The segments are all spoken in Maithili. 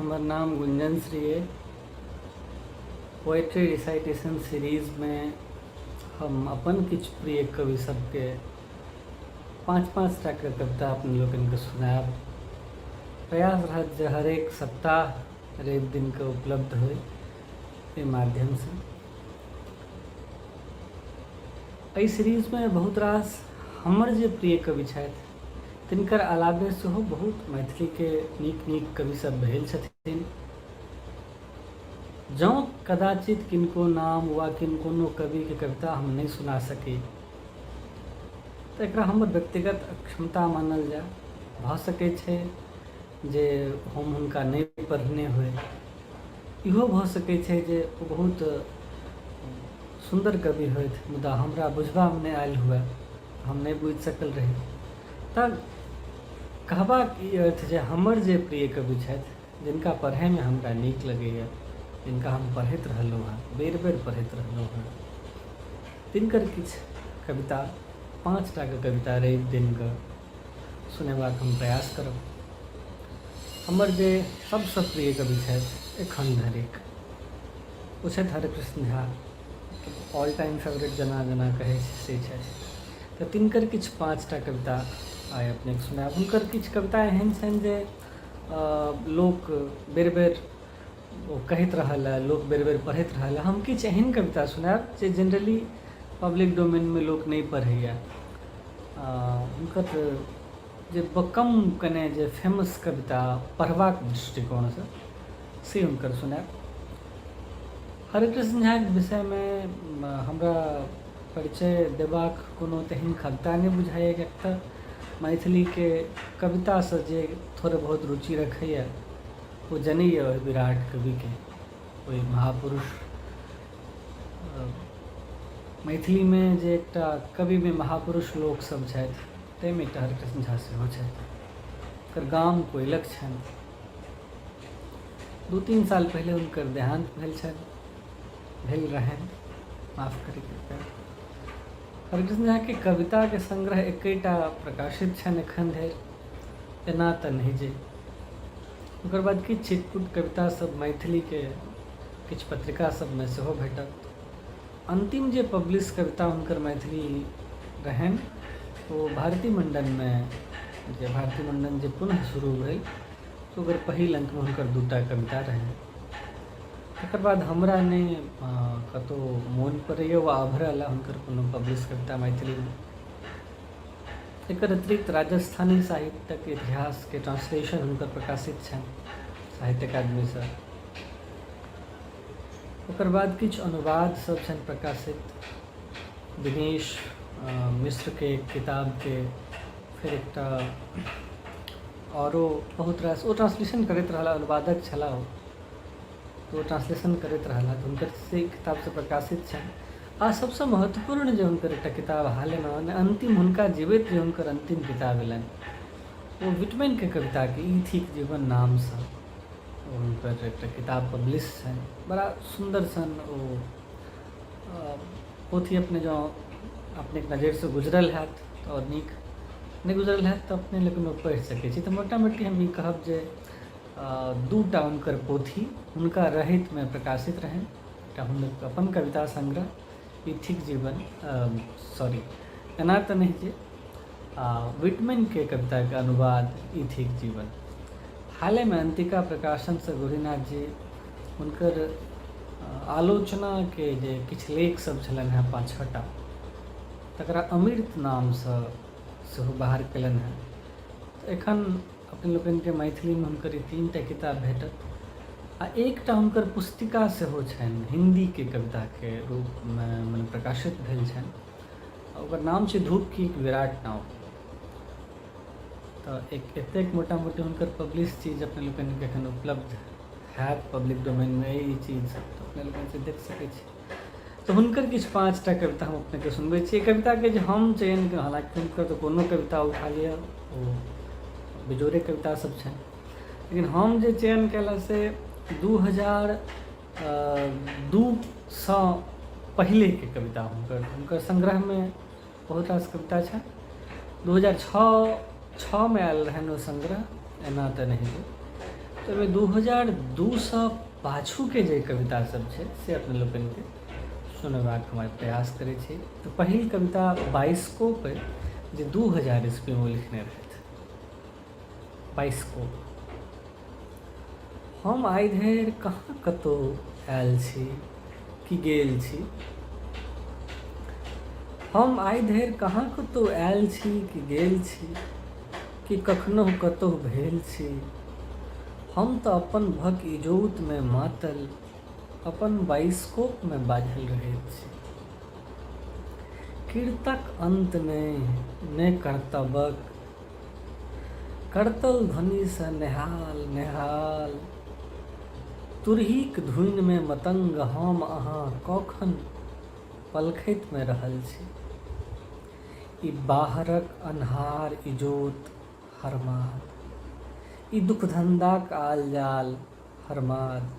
हमर नाम गुंजन श्री अइ। पोएट्री रिसाइटेशन सीरीजमे हम अपन किछु प्रिय कवि सबके पाँच पाँच टाके कविता अपने लोकनिके सुनायब। प्रयास रहत जे हरेक सप्ताह रवि दिनके उपलब्ध होइ एहि माध्यमसँ। एहि सीरीजमे बहुत रास हमर जे प्रिय कवि छथि तिनकर अलावे सेहो बहुत मैथिलीके नीक नीक कवि सब भेल छथिन। जँ कदाचित किनको नाम वा किन कोनो कविके कविता हम नहि सुना सकी तऽ एकरा हमर व्यक्तिगत अक्षमता मानल जाय। भऽ सकै छै जे हम हुनका नहि पढ़ने होइ। इहो भऽ सकै छै जे ओ बहुत सुन्दर कवि होथि मुदा हमरा बुझबामे नहि आयल हुए, हम नहि बुझि सकल रही। तऽ कहबाक ई अर्थ जे हमर जे प्रिय कवि छथि, जिनका पढ़ैमे हमरा नीक लगैए, जिनका हम पढ़ैत रहलहुँ हेँ, बेर बेर पढ़ैत रहलहुँ हेँ, तिनकर किछु कविता, पाँच टाके कविता रवि दिनके सुनेबाक हम प्रयास करब। हमर जे सबसँ प्रिय कवि छथि एखन धरिक ओ छथि Harekrishna Jha. All time favourite जेना जेना कहै छै से छथि। तऽ तिनकर किछु पाँच टा कविता आइ अपनेके सुनायब। हुनकर किछु कविता एहन छनि जे लोक बेर बेर ओ कहैत रहल हँ, लोक बेर बेर पढ़ैत रहल हँ। हम किछु एहन कविता सुनायब जे जनरली पब्लिक डोमेनमे लोक नहि पढ़ैए। हुनकर जे कम कने जे फेमस कविता पढ़बाक दृष्टिकोणसँ से हुनकर सुनायब। हरेकृष्ण झाके विषयमे हमरा परिचय देबाक कोनो तेहन खगता नहि बुझाइए, किएक तऽ मैथिलीके कवितासँ जे थोड़े बहुत रुचि रखैए ओ जनैए ओहि विराट कविके, ओहि महापुरुष। मैथिलीमे जे एकटा कविमे महापुरुष लोकसभ छथि ताहिमे एकटा हरिकृष्ण झा सेहो छथि। हुनकर गाम कोइलख छनि। 2-3 साल पहिले हुनकर देहान्त भेल छनि, भेल रहनि, माफ करी कृपया। हरिकृष्ण झाके कविताके संग्रह एकेटा प्रकाशित छनि एखन धरि, एना तऽ नहि जे। ओकर बाद किछु छिटपुट कविता सब मैथिलीके किछु पत्रिका सबमे सेहो भेटत। अन्तिम जे पब्लिश कविता हुनकर मैथिली रहनि ओ भारती मण्डनमे, जे भारती मण्डन जे पुनः शुरू भेल तऽ ओकर पहिल अङ्कमे हुनकर 2टा कविता रहनि। तकर बाद हमरा नहि कतहु मोन पड़ैए वा अभरल हुनकर कोनो पब्लिश कविता मैथिलीमे। एकर अतिरिक्त राजस्थानी साहित्यक इतिहासके ट्रांसलेशन हुनकर प्रकाशित छनि साहित्य अकादमीसँ। ओकर बाद किछु अनुवाद सब छनि प्रकाशित। दिनेश मिश्रके किताबके फेर एकटा औरो बहुत रास ओ ट्रांसलेशन करैत रहला, अनुवादक छलाह ओ, तऽ ओ ट्रांसलेशन करैत रहला तऽ हुनकर से किताब सब प्रकाशित छनि। आ सबसँ महत्वपूर्ण जे हुनकर एकटा किताब हालेमे अन्तिम हुनका जीवैत जे हुनकर अन्तिम किताब एलनि ओ विटमैनके कविताके ई थिक जीवन नामसँ हुनकर एकटा किताब पब्लिश छनि। बड़ा सुन्दर सन ओ पोथी। अपने जँ अपनेके नजरिसँ गुजरल हैत तऽ आओर नीक, नहि गुजरल हैत तऽ अपने लेकिन ओ पढ़ि सकै छी। तऽ मोटा मोटी हम ई कहब जे 2टा हुनकर पोथी हुनका रहैतमे प्रकाशित रहनि। एकटा हुनक अपन कविता संग्रह ई थिक जीवन, सॉरी एना तऽ नहि जे, आ विटमैनके कविताके अनुवाद ई थिक जीवन। हालेमे अंतिका प्रकाशनसँ गौरीनाथ जी हुनकर आलोचनाके जे किछु लेख सब छलनि हेँ 5-6 टा, तकरा अमृत नामसँ सेहो बाहर कयलनि हेँ। तऽ एखन अपने लोकनिके मैथिलीमे हुनकर ई 3टा किताब भेटत आ एकटा हुनकर पुस्तिका सेहो छनि हिन्दीके कविताके रूपमे मने प्रकाशित भेल छनि, ओकर नाम छै धूप की एक विराट नाव। तऽ एक एतेक मोटा मोटी हुनकर पब्लिश चीज अपने लोकनिके एखन उपलब्ध हैत पब्लिक डोमेनमे ई चीज सब, तऽ अपने लोकनि से देख सकै छी। तऽ हुनकर किछु 5टा कविता हम अपनेके सुनबै छी। कविताके जे हम चयन केलहुँ, हालाँकि हुनकर तऽ कोनो कविता उठा लिअ ओ बेजोड़े कविता सब छनि, लेकिन हम जे चयन केलहुँ से 2002सँ पहिलेके कविता हुनकर, हुनकर संग्रहमे बहुत रास कविता छनि। 2006 मे आयल रहनि ओ संग्रह एना तऽ नहि। तऽ ओहिमे 2002सँ पाछूके जे कविता सब छै से अपने लोकनिके सुनेबाक हम आइ प्रयास करै छी। तऽ पहिल कविता बाइस्कोप अइ जे 2000 ईस्वीमे ओ लिखने रहथि। बाइस्कोप। हम आइ धरि कहाँ कतहु आयल छी कि गेल छी, हम आइ धरि कहाँ कतहु आयल छी कि गेल छी, कि कखनहु कतहु भेल छी। हम तऽ अपन भक इजोतमे मातल अपन बाइस्कोपमे बाझल रहैत छी। कीर्तक अन्त नहि, ने कर्तव्यक, करतल ध्वनिसँ नेहाल नेहाल तुरहीक धुनिमे मतंग हम अहाँ कौखन पलखतिमे रहल छी। ई बाहरक अन्हार इजोत हरमाद, ई दुख-धन्धाक आल-जाल हरमाद,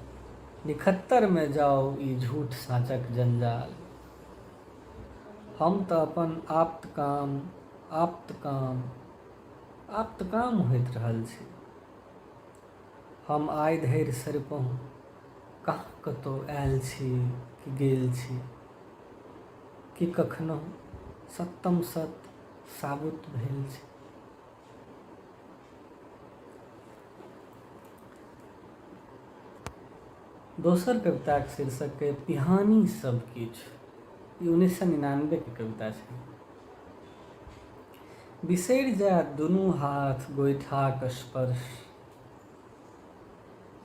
निखत्तरमे जाउ ई झूठ-साँचक जंजाल। हम तऽ अपन आप्तकाम आप्तकाम आप्तकाम होइत रहल छी। हम आइ धरि सरिपहुँ कहाँ कतहु आयल छी कि गेल छी, कि कखनहु सत्तम सत्य साबुत भेल छी। दोसर कविताक शीर्षक अइ पिहानी सब किछु। ई 1999 के कविता छै। बिसरि जायत दुनू हाथ गोइठाक स्पर्श,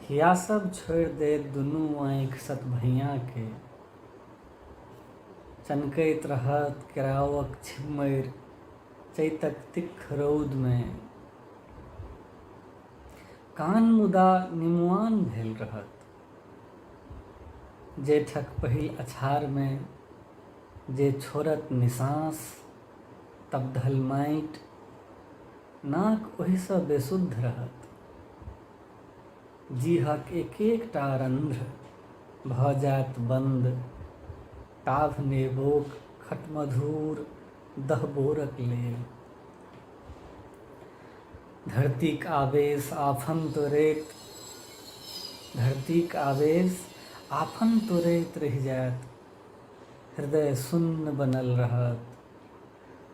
हियासब छोड़ि देत दुनू आँखि सतभैयाके, चनकैत रहत केरावक छिम्मरि चैतक तिक्ख रौदमे, कान मुदा निमुआन भेल रहत जेठक पहिल अछारमे, जे छोड़त निसाँस तबधल माटि, नाक ओहिसँ बेसुध रहत। जीहक एक-एकटा रन्ध्र भऽ जाएत बन्द टाभ नेबोक खटमधुर दहबोरक लेल। धरतीक आवेश आफन तोड़ैत धरतीक आवेश आफन तोड़ैत रहि जाएत। हृदय सुन्न बनल रहत।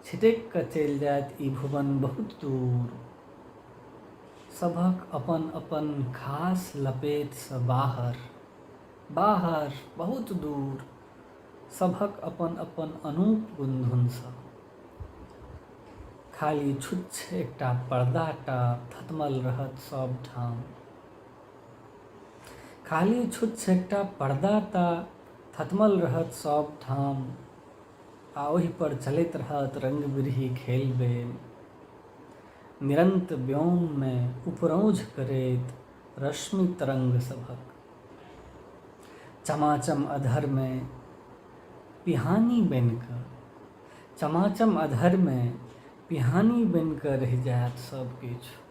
छिटकि कऽ चलि जायत ई भुवन बहुत दूर। सभक अपन-अपन खास लपेटसँ बाहर। बाहर, बहुत दूर। सभक अपन-अपन अनूप गुनधुनसँ। खाली छुच्छ एकटा पर्दा टा थतमल रहत सभ ठाम। खाली छुच्छ एकटा पर्दा टा थतमल रहत सभ ठाम आ ओहिपर चलैत रहत रंग-बिरही खेल-बेल। निरन्त व्योममे उपरौंझ करैत रश्मि तरंग सभक। चमाचम अधरमे पिहानी बनि कऽ चमाचम अधरमे पिहानी बनि कऽ रहि जायत सभ किछु।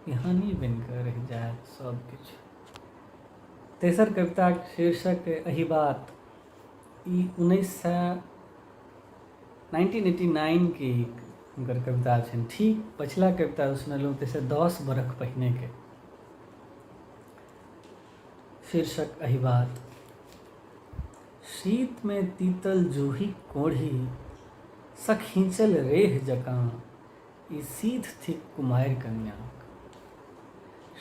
पिहानी बनि कऽ रहि जायत सभ किछु। तेसर कविताक शीर्षक अहि बात। ई 1989 के एक हुनकर कविता छनि। ठीक पछिला कविता सुनेलहुँ ताहिसँ 10 बरख पहिनेके। शीर्षक अहि बात। शीतमे तीतल जूहीक कोढ़ी सँ खींचल रेह जकाँ ई सीथ थिक कुमारि कन्याक।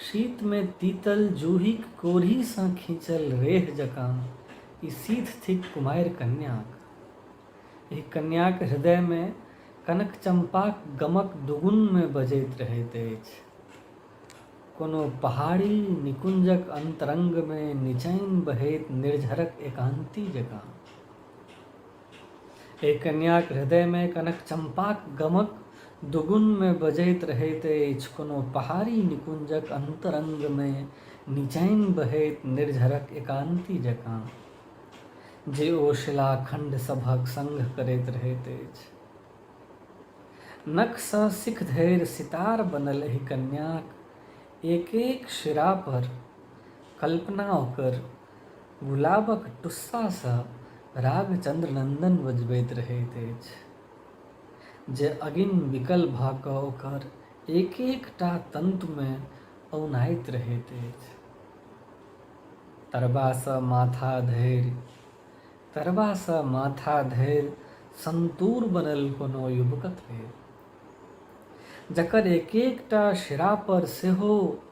शीतमे तीतल जूहीक कोढ़ीसँ खींचल रेह जकाँ ई सीथ थिक कुमारि कन्याक। एहि कन्याक हृदयमे कनक चम्पाक गमक दुगुनमे बजैत रहैत अछि। कोनो पहाड़ी निकुंजक अन्तरंगमे निचैन बहैत निर्झरक एकान्ती जकाँ। एहि कन्याक हृदयमे कनक चम्पाक गमक दुगुनमे बजैत रहैत अछि कोनो पहाड़ी निकुंजक अन्तरंगमे निचैन बहैत निर्झरक एकान्ती जकाँ, जे ओ शिलाखण्ड सभक संग करैत रहैत अछि। नखसँ शिख धरि सितार बनल एहि कन्याक एक-एक शिरापर कल्पना ओकर गुलाबक टुस्सासँ राग चन्द्रनन्दन बजबैत रहैत अछि जे अगिन विकल भऽ कऽ ओकर एक-एकटा तन्तुमे औनाइत रहैत अछि। तरबासँ माथा धरि तरबासँ माथा धरि सन्तूर बनल कोनो युवकक लेल, जकर एक-एकटा शिरापर सेहो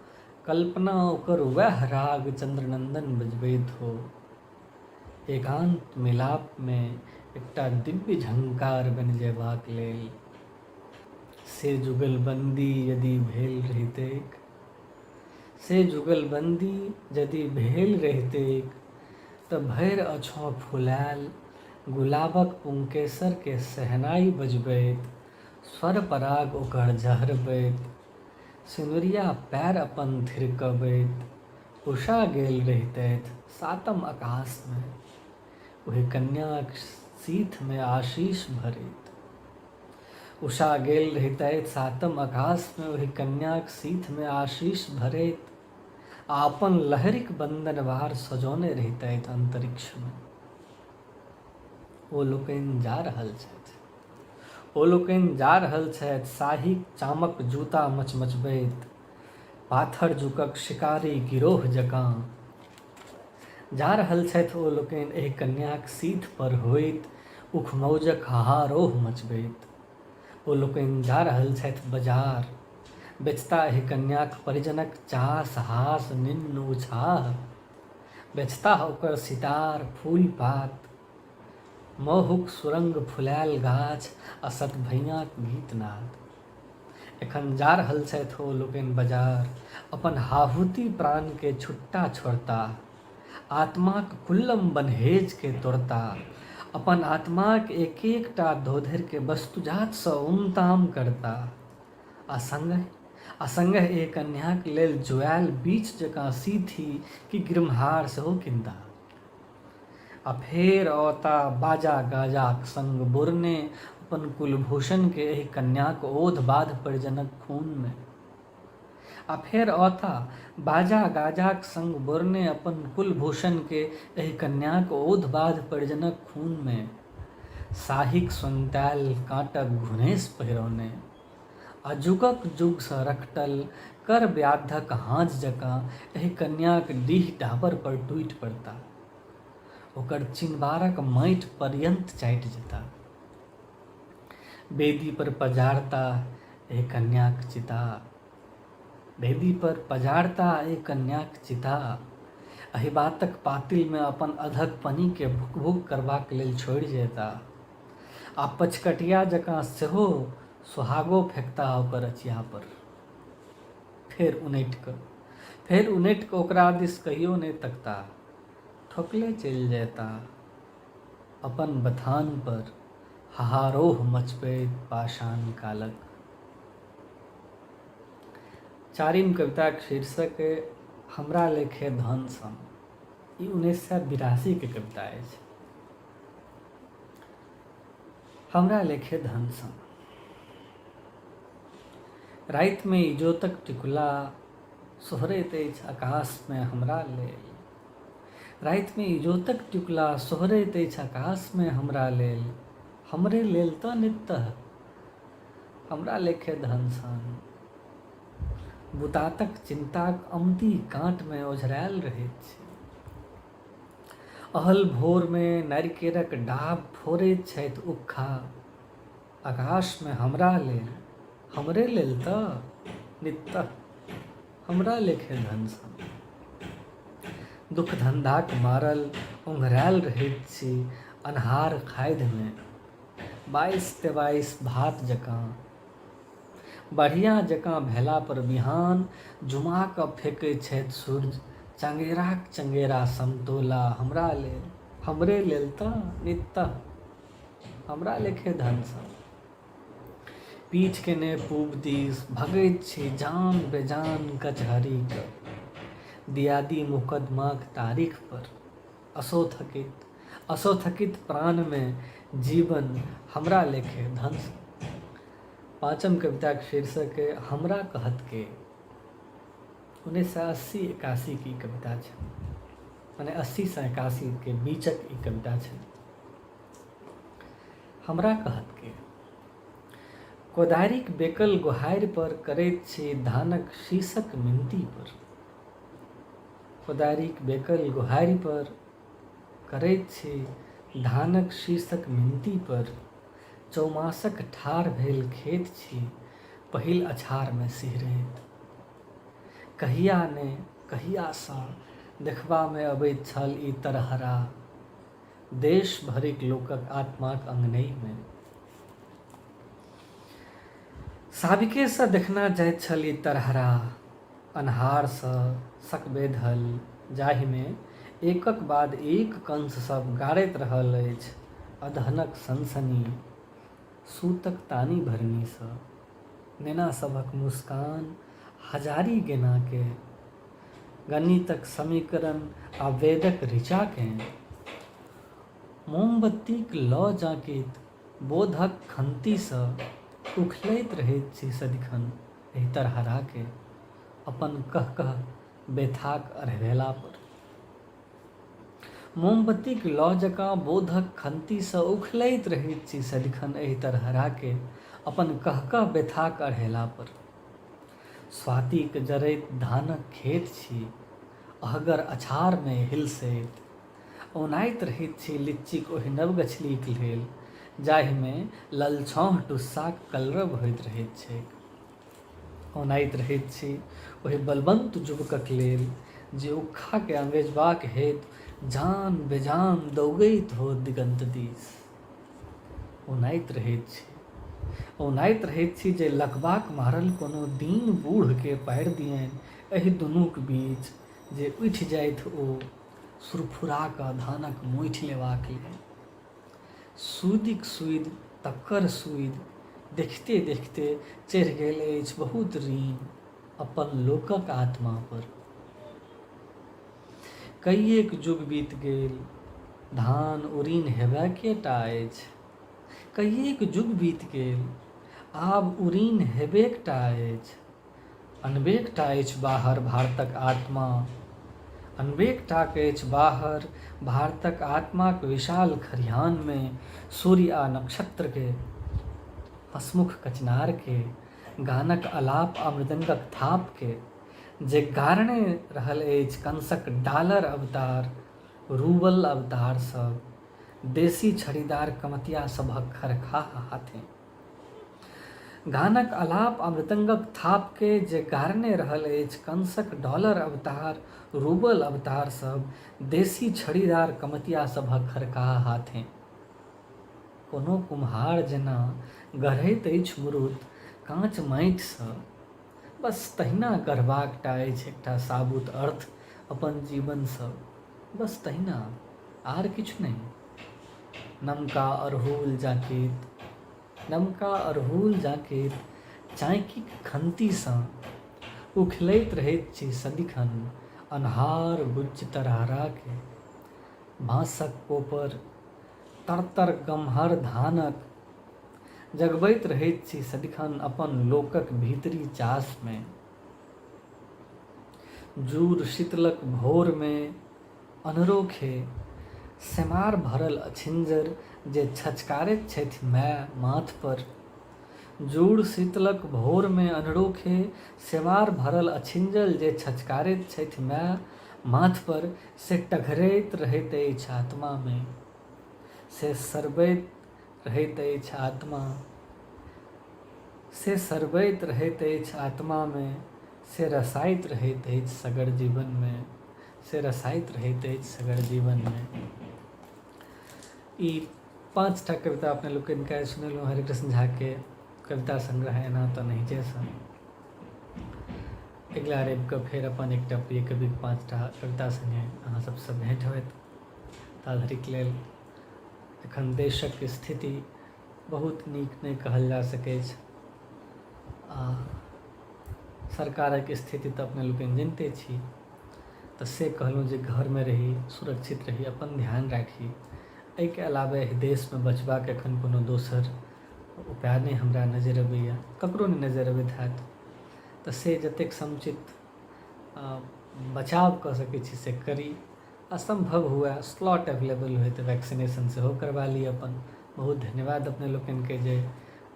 कल्पना ओकर वएह राग चन्द्रनन्दन बजबैत हो। एकान्त मिलापमे एकटा दिव्य झंकार बनि जयबाक लेल। से जुगलबन्दी यदि भेल रहितैक से जुगलबन्दी यदि भेल रहितैक तऽ भरि अछों फुलायल गुलाबक पुंकेसरकेँ शहनाइ बजबैत, स्वर पराग ओकर झहरबैत, सिनुरिया पैर अपन थिरकबैत उषा गेल रहितथि सातम अकासमे, ओहि कन्याक सीथमे आशीष भरैत। उषा गेल रहितथि सातम अकासमे ओहि कन्याक सीथमे आशीष भरैत आ अपन लहरिक बन्दनवार सजौने रहितथि अन्तरिक्षमे। ओ लोकनि जा रहल छथि। ओ लोकनि जा रहल छथि शाहीक चामक जूता मचमचबैत, पाथर जुगक शिकारी गिरोह जकाँ। जा रहल छथि ओ लोकनि एहि कन्याक सीथ पर होइत उखमौजक हाहारोह मचबैत। ओ लोकनि जा रहल छथि बजार, बेचता एहि कन्याक परिजनक चास, हास, निन्न, उछाह। बेचताह ओकर सितार, फूल-पात, महुक सुरंग फुलायल गाछ आ सतभैंयाक गीत-नाद। एखन जा रहल छथि ओ लोकनि बजार, अपन हाहुती प्राणकेँ छुट्टा छोड़ताह, आत्माक कुल्लम बन्हेजकेँ तोड़ताह, अपन आत्माक एक-एक टा धोधरिकेँ वस्तुजातसँ उमताम करताह आ संगहि आ संगहि एहि कन्याक लेल जुआयल बीछ जकाँ सीथी कि गिरम्हार सेहो किनताह। आ फेर औता बाजा-गाजाक संग बोरने अपन कुलभूषणकेँ एहि कन्याक ओध-बाध परिजनक खूनमे। आ फेर औता बाजा-गाजाक संग बोरने अपन कुलभूषणकेँ एहि कन्याक ओध-बाध परिजनक खूनमे। शाहीक सोन्तायल काँटक घुनेस पहिरौने। आ जुगक जुगसँ रखटल कर व्याधक हाँज जकाँ एहि कन्याक डीह ढाबर पर टूटि पड़ता। ओकर चिनबारक माटि पर्यन्त चाटि जेता। वेदी पर पजारता एहि कन्याक चिता। वेदी पर पजारता एहि कन्याक चिता। एहि बातक पातिलमे अपन अधक पनीकेँ भुक-भुक करबाक लेल छोड़ि जेता। आ पचकटिया जकाँ सेहो सोहागो फेकता ओकर अचिया पर। फेर उनटि कऽ फेर उनटि कऽ ओकरा दिस कहियो नहि तकता। ठोकले चलि जयता अपन बथान पर हाहारोह मचबैत पाषाण कालक। चारिम कविताक शीर्षक अइ हमरा लेखे धन सन। ई 1982 के कविता अछि। हमरा लेखे धन सन। रातिमे इजोतक टिकुला सोहरैत अछि आकाशमे हमरा लेल। रातिमे इजोतक टिकुला सोहरैत अछि आकाशमे हमरा लेल। हमरे लेल तऽ नित्तह हमरा लेखे धन सन। बुतातक चिन्ताक अमती काँटमे ओझरायल रहैत छी। अहल भोरमे नारिकेरक डाभ फोड़ैत छथि उक्खा आकाशमे हमरा लेल। हमरे लेल तऽ नित्तह हमरा लेखे धन सन। दुख धन्धाक मारल ओंघरायल रहैत छी अन्हार खाधिमे बाइस तेबाइस भात जकाँ। बढ़िया जकाँ भेला पर बिहान जुमा कऽ फेकै छथि सूर्य चंगेराक चंगेरा समतोला हमरा लेल। हमरे लेल तऽ नित्तह हमरा लेखे धन सन। पीठ केने पूब दिस भगैत छी जान बेजान कचहरीक दियादी मोकदमाक तारीख पर। असोथकित असोथकित प्राणमे जीवन हमरा लेखे धन सन। पाँचम कविताक शीर्षक अइ हमरा कहत के। 1980-81 के ई कविता छै। मने 80 सँ 81 के बीचक ई कविता छै। हमरा कहत के? कोदारिक बेकल गोहारि पर करैत छी धानक शीशक मिनती पर। कोदारिक बेकल गोहारि पर करैत छी धानक शीशक मिनती पर। चौमासक ठाढ़ भेल खेत छी पहिल अछारमे सिहरैत। कहिया ने कहियासँ देखबामे अबैत छल ई तरहरा देश भरिक लोकक आत्माक अंगनैमे। साबिकेसँ देखना जाइत छल ई तरहरा अन्हारसँ सकबेधल जाहिमे एकक बाद एक कंस सभ गाड़ैत रहल अछि अदहनक सनसनी सूतक तानी भरनीसँ नेना सभक मुस्कान हजारी गेनाकेँ गणितक समीकरण आ वेदक ऋचाकेँ मोमबत्तीक लौ जाँकित बोधक खंतीसँ उखलैत रहैत छी सदिखन एहि तरहराकेँ अपन कह-कह बेथाक अढ़भेलापर। मोमबत्तीक लौ जकाँ बोधक खंतीसँ उखलैत रहैत छी सदिखन एहि तरहराकेँ अपन कह-कह बेथाक अढ़ेलापर। स्वातीक जरैत धानक खेत छी अहगर अछारमे हिलसैत औनाइत रहैत छी लिच्चीक ओहि नवगछलीक लेल जाहिमे ललछौंह टुस्साक कलरव होइत रहैत छैक। औनाइत रहैत छी ओहि बलवन्त युवकक लेल जे उक्खाकेँ अंगेजबाक हेतु जान बेजान दौगैत हो दिगन्त दिस। औनाइत रहैत छी। औनाइत रहैत छी जे लकबाक मारल कोनो दीन बूढ़केँ पारि दियनि एहि दुनूक बीच जे उठि जाथि ओ सुरफुरा कऽ धानक मोइठ लेबाक लेल। सूदिक सूदि तकर सूदि देखिते-देखिते चढ़ि गेल अछि बहुत ऋण अपन लोकक आत्मापर। कइएक जुग बीत गेल, धान उरीन हेबैके टा अछि। कइएक जुग बीत गेल, आब उरीन हेबेक टा अछि। अनबेक टा अछि बाहर भारतक आत्मा। अनबेक टाक अछि बाहर भारतक आत्माक विशाल खरिहानमे सूर्य आ नक्षत्रके, हँसमुख कचनारके, गानक अलाप आ मृदंगक थापके, जे गारने रहल अछि कंसक डालर अवतार, रूबल अवतार सब, देसी छड़ीदार कमतिया सबहक खरखाह हाथे। गानक अलाप आ मृदंगक थापकेँ जे गारने रहल अछि कंसक डॉलर अवतार, रूबल अवतार सभ, देसी छड़ीदार कमतिया सभक खरकाहा हाथें। कोनो कुम्हार जेना गढ़ैत अछि मुरुत काँच माटिसँ, बस तहिना गढ़बाक टा अछि एकटा साबुत अर्थ अपन जीवनसँ, बस तहिना, आर किछु नहि। नमका अरहुल जाकित नमका अरहुल जाकित चाँकिक खन्तीसँ उखलैत रहैत छी सदिखन अन्हार गुज्ज तरहराके बाँसक कोपर तर-तर गम्हर धानक जगबैत रहैत छी सदिखन अपन लोकक भीतरी चासमे जूड़ शीतलक भोरमे अन्हरोखे सेमार भरल अछिंजर जे छचकारैत छथि माय माथ पर। जूड़ शीतलक भोर मे अन्हरोखे सेमार भरल अछिंजल जे छचकारैत छथि माय माथ पर से टघरैत रहैत अछि आत्मा मे। से सरबैत रहैत अछि आत्मा। से सरबैत रहैत अछि आत्मा मे से रसाइत रहैत अछि सगर जीवन मे। से रसाइत रहैत अछि सगर जीवनमे। ई पाँचटा कविता अपने लोकनिके आइ सुनेलहुँ हरिकृष्ण झाके कविता संग्रह एना तऽ नहि जाहिसँ अगिला रविके फेर अपन एकटा प्रिय कविके पाँचटा कविता सङ्गे अहाँ सबसँ भेँट होयत। ता धरिक लेल एखन देशक स्थिति बहुत नीक नहि कहल जा सकैछ आ सरकारक स्थिति तऽ अपने लोकनि जनिते छी। तऽ से कहलहुँ जे घरमे रही सुरक्षित रही अपन ध्यान राखी एहिके अलावे एहि देशमे बचबाक एखन कोनो दोसर उपाय नहि हमरा नजरि अबैए ककरो नहि नजरि अबैत हैत तऽ से जतेक समुचित बचाव कऽ सकै छी से करी आ सम्भव हुए स्लॉट अवेलेबल हुए तऽ वैक्सीनेशन सेहो करबा ली अपन बहुत धन्यवाद अपने लोकनिके जे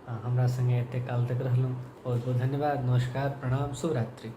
हमरा सङ्गे एतेक काल तक रहलहुँ। बहुत बहुत धन्यवाद। नमस्कार, प्रणाम, शुभरात्रि।